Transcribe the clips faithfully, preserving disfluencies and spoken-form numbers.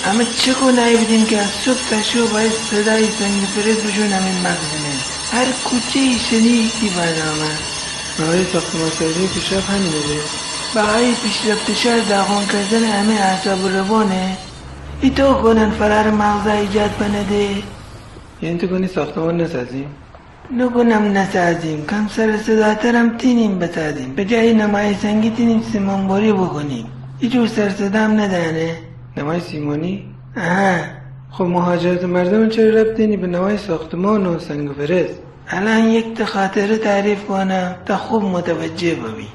اما چه گناهی بدیم که از صبح تا شو باید صدای سنگ فرز بشون همین مغزمه؟ هر کوچه‌ای شنی تی برنامه. آقای ساختمان‌سازی پیشرفت همینه ده. بهای پیشرفت شهر داغون کردن همه اعصاب و روانه. ایتو گونن فرار مغزا ایجاد بنده. یعنی تو گونی ساختمان نسازیم؟ نگونم نسازیم، کم سر و صداترم تینیم بسازیم. به جای نمای سنگی تینیم سیمان‌بری بکنیم. ایجور سر صدام ندانه. نمای سیمانی؟ آها. خب مهاجرت مردم چره ربط دینی به نمای ساختمان و سنگ فرز؟ الان یک تا خاطره تعریف کنم تا خوب متوجه ببی.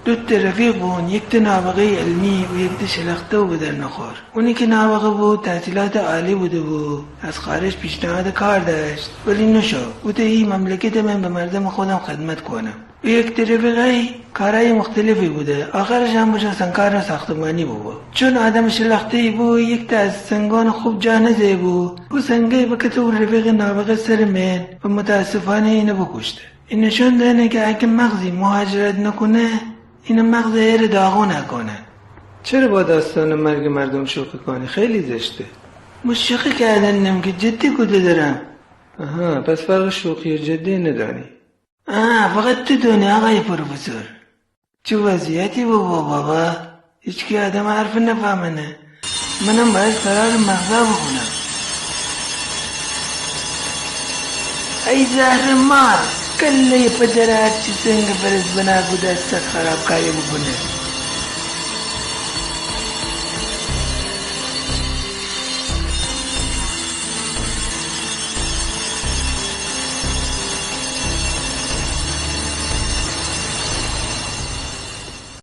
دو تا رفیق بون، یک تا نابغهٔ علمی و یک تا شلخته و به در نخور. اونی که نابغه بو، تحصیلات عالی بوده بو، از خارج پیشنهاد کار داشت، ولی نشو. بوته ای مملکت من به مردم خودم خدمت کنم. و یک تا رفیقی کارهای مختلفی بوده، آخرش هم بشه سنگکار ساختمانی ببو. چون آدم شلخته‌ای بو، یک تا از سنگان خوب جا نزه بو، او سنگی بکته او رفیق نابغه سر من و متاسفانه اینه بکشته. این نشون دهنه که اگه مغزی مهاجرت نکنه، این مغز ایره داغون کنن. چره با داستان مرگ مردم شوخی کنی؟ خیلی زشته. مو شوخی کردنم که، جدی گوده درم. آها، پس فرق شوخی و جدی ندانی. آه، فقط تو دونی آقای پروفسور. چه وضعیتی بابا، بابا؟ هیچکی آدم حرف نفهمنه. منم باید فرار مغزا بکنم. ای زهر مار، کلهٔ پدر هرچی سنگ فرز بنا گوده است خرابکاری بکنه.